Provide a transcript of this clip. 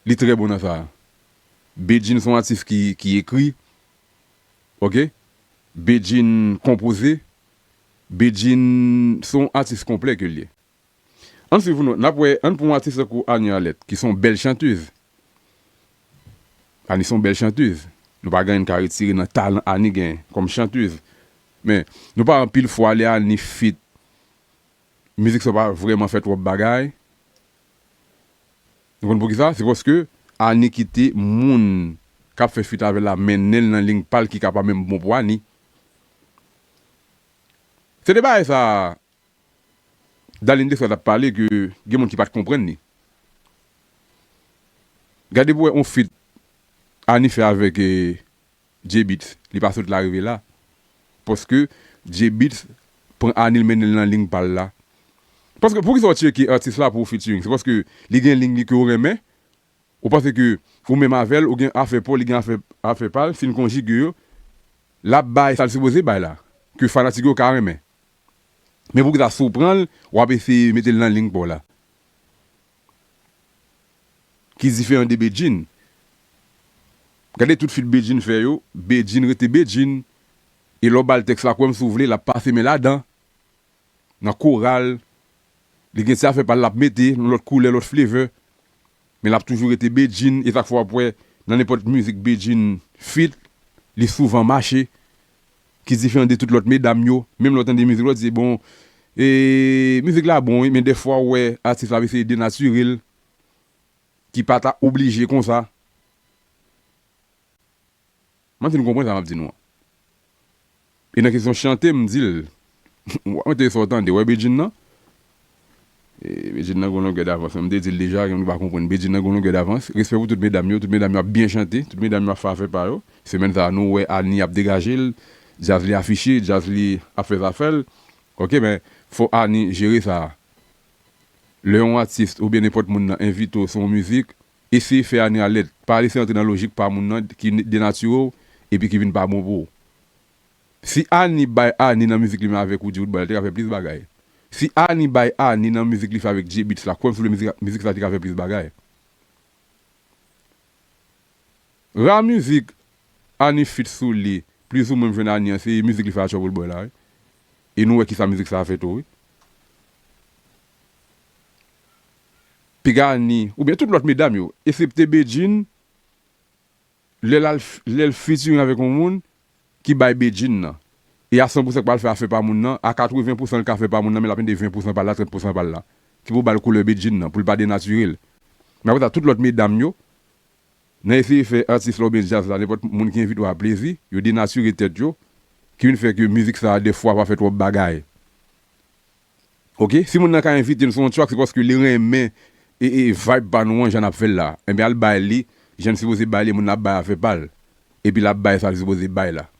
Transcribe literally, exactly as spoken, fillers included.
Li trè bon nan sa. Bedjine se yon atis ki, ki ekri. Ok? Bedjine konpoze. Bedjine se yon atis konplè ke l ye. Ann swiv nou, n ap wè, ann pran yon atis tankou Annie Alerte, ki se yon bèl chantèz. Annie se yon bèl chantèz. Nou pa gen anyen n ka retire nan talan Annie gen kòm chantèz. Men, nou pa anpil fwa lè Annie feat, mizik sa pa vrèman fè twòp bagay. Nou konn poukisa? Se paske Annie kite moun k ap fè feat avè l la mennen l nan liy pa l ki ka pa menm bon pou Annie. Se de bagay sa Darline Dessoir t ap pale ke gen moun ki pa t konprann li. Gade pou wè yon feat Annie fè avèk eh, J-Beatz, li pa sot la rive la. Paske J-Beatz pran Annie l mennen l nan liy pa l la. Paske poukisa w tcheke atis la pou featuring? Se paske li gen liy li ke w renmen. Ou panse ke ou menm avè l, ou gen afè pa w, li gen afè, afè pa l, si n konjige yo, l ap bay sa l sipoze bay la, ke fanatik yo ka renmen. Men poukisa si w pran l, w ap eseye mete l nan liy pa w la? Ki diferan de Bedjine. Gade tout feat Bedjine fè yo, Bedjine rete Bedjine. E lè w ba l tèks la, kwè m si w vle, l ap pase men ladan. Nan koral, li gen ti afè pa l l ap mete, yon lòt koulè, lòt flavor. Men l ap toujou rete Bedjine, e sa k fè w ap wè, nan nenpòt mizik Bedjine feat, li souvan mache, ki diferan de tout lòt medam yo. Menm lè w tande mizik la, w di, bon, e, mizik la bon, wi, men dèfwa w wè atis la ap eseye denatire l, ki pa ta oblije konsa. Mwen fin konprann sa m ap di nou an. E nan kesyon chante, m di l, mwen te sa w tande, wè Bedjine nan? E, Bedjine nan gon longè davans. M te di l deja, gen moun ki pa konprann. Bedjine nan gon longè davans. Respè pou tout medam yo. Tout medam yo ap byen chante. Tout medam yo ap fè afè pa yo. Semèn sa a, nou wè Annie ap degaje l. Djaz li afiche, djaz li ap fè zafè l. Ok, men, fò Annie jere sa a. Lè yon atis oubyen nenpòt moun nan envite w sou yon mizik, eseye fè Annie alèz. Pa lese antre nan lojik pa moun nan ki denatire w epi ki vin pa bon pou ou. Si Annie bay Annie nan mizik li menm avèk Roody Roodboy, li te ka fè plis bagay. Si Annie bay Annie nan mizik li fè avèk J-Beatz la, kwè m si w vle mizik, mizik sa te ka fè plis bagay. Ra mizik Annie feat sou li, plizoumwen m jwenn Annie an, se mizik li fè a Trouble Boy la, wi. E nou wè kisa mizik sa a fè tou, wi. Piga Annie, oubyen tout lòt medam yo, eksepte Bedjine, lè l al f-, lè l featuring avèk yon moun ki bay Bedjine nan. E a san pousan k pral fè afè pa moun nan, a katreven pousan l ka fè pa moun nan, men l ap mete ven pousan pa l la, trant pousan pa l la. Ki pou ba l koulè Bedjine nan, pou l pa denatire l. Men apre sa, tout lòt medam yo, nan eseye fè atis la oubyen djaz la, nenpòt moun ki envite w a plezi, yo denatire tèt yo, ki vin fè ke mizik sa a, dèfwa, pa fè twòp bagay. Ok? Si moun nan ka envite n sou yon track, se paske li renmen e, e vibe pa nou an, jan n ap fè l la. Enben, al bay li, jan n sipoze bay li, moun nan ap bay afè pa l. Epi l ap bay sa l sipoze bay la.